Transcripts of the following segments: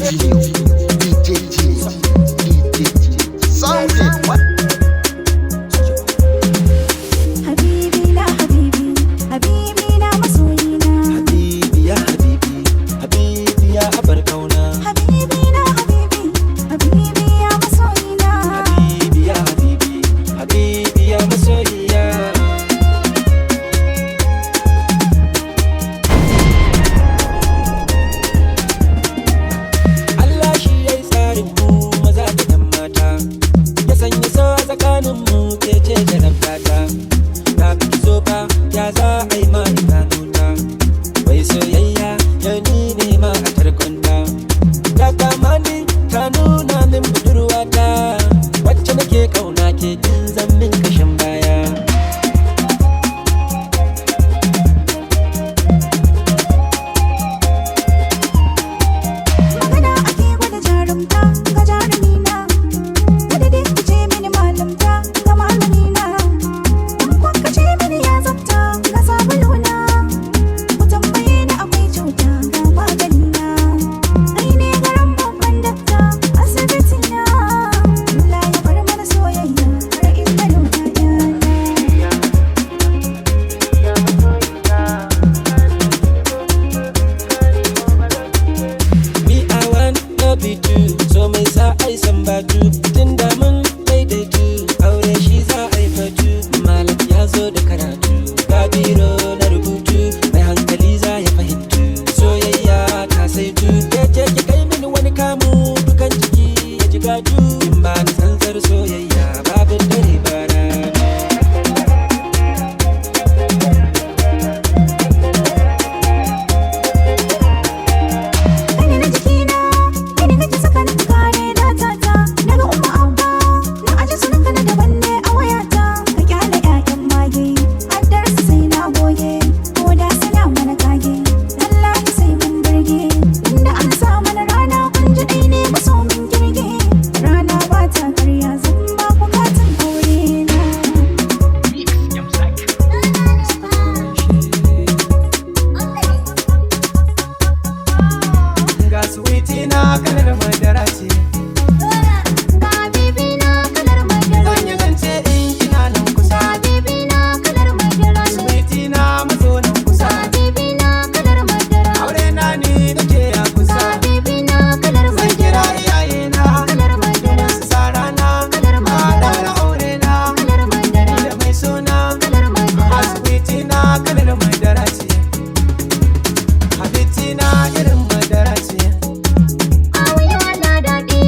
Gino, DJ Gino, DJ Gino. Sound it. What? Habibi na habibi, habibi na masoyina. Habibi ya habibi, habibi ya abar kauna. Habibi na habibi, habibi ya masoyina. Habibi ya habibi, habibi ya masoyiya. Allah shi ya yi tsarin mu maza da ɗan mata. Ya sanya so a tsakanin mu ke ce jarabtata. Na fi so fa ya za a yi ma in gano ta. Wai soyayya yau ni ne ma a tarkonta. Ta kama ni ta nuna min budurwata. Wacce nake kauna ke kin zan min kashin baya. Magana ake gwada jarumta ga jarumina. Kada dai ku ce mini malamta ga malamina. In kuka ce mini ya tsafta ga sabuluna. Ku tambaye ni akwai cuta ga maganina. Kai ne garan babban dakta asibitina. Allah ya bar mana soyayya har in gano ƴaƴana. Me I want no be two, so mai sa ai san batu. Tun da mun daidaitu, aure shi za a yi fatu. Malam ya zo da karatu, ga biro na rubutu, mai hankali za ya fahimtu. Soyayya ta saitu, ke ce ki kai mini wani kamu, dukan jiki ya ji gatu. In ba ni tsantsar soyayya, babu dare ba rana. Kani na jikina, kani kake saka ni kare datata. Daga umma abba, na aje sunanka na daban ne a wayata. Ka kyale ƴaƴan mage, addarsu sai na goge. Ko da suna mana kage, wallahi sai mun burge. Inda an sa mana rana kun ji ɗai ne masomin kirge. Rana ba ta karya zan ba ku katin aure na. Ga suwiti na kalar madara ce. Ga bibi na kalar madara, Zan yi zance in kina nan kusa. bibi na kalar madara, Suwiti na mazo nan kusa. bibi na kalar madara. Aure na ni da ke a kusa. Habibi na kalar Zan kira iyaye na kalar madara su sa rana. Kalar A madara. daura aure na kalar madara ni da mai suna. kalar A madara suwiti na kalar madara ce. Habiti na irin madara ce. Awuya na daɗi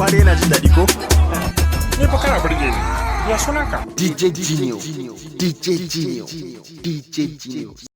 Kowa dai yana jin daɗi ko? Ni fa kana burge ni. Ya sunanka? DJ Genio, DJ Genio, DJ Genio.